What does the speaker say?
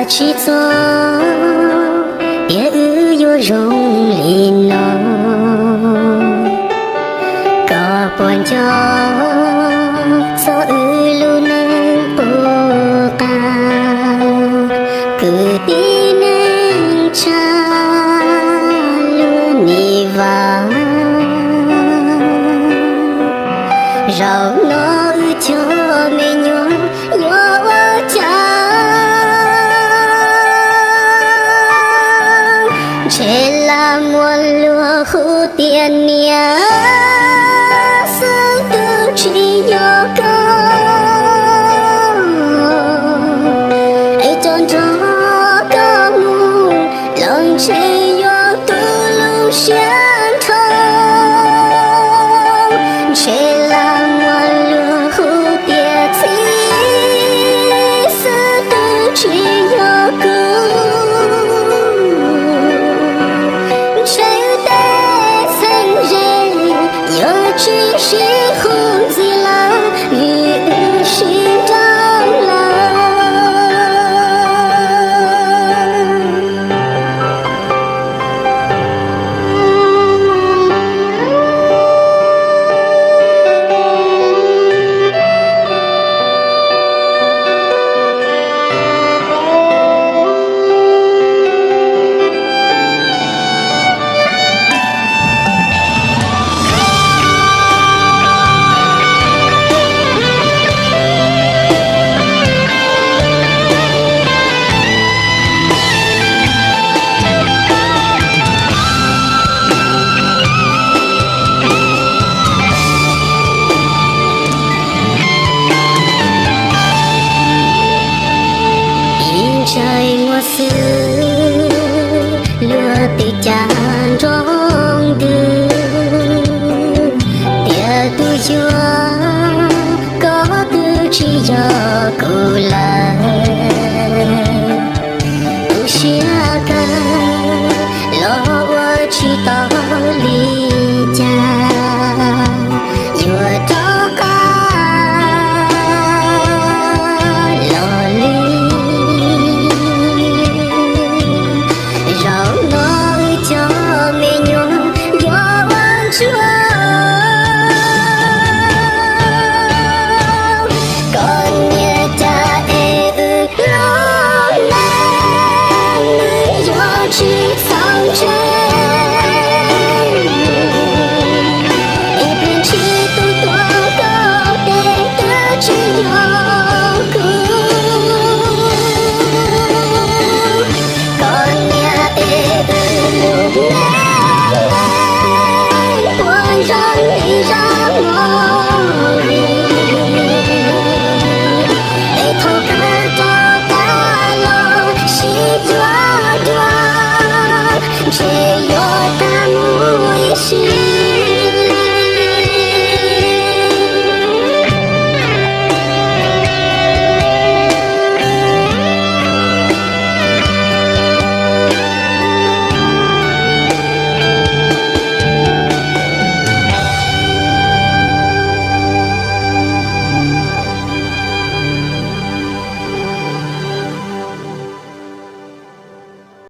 Tsis txog tias wb yuav zoo li no, koj puas nco txog wb lub neej qub qab, kwv tij neej tsa lub nim vas. Zaum no wb cov me nyuam yuav ua cas ntshe lam muaj luag hu tias niam xwb twb tsis yog koj, es cov nrog koj mus los ntshe yog tus lub siab nrho. Ntshe lam muaj luag hu tias txiv xwb twb tsis yog kuv, ntshe wb tej txheeb ze yuav tsis sib hu ntxiv lawm vim wb sib nrauj lawm. Ib ntsais muag xwb luag twb cas nroo ntws, tias tus yuav koj twb tsis yog kuv lawm. Tu siab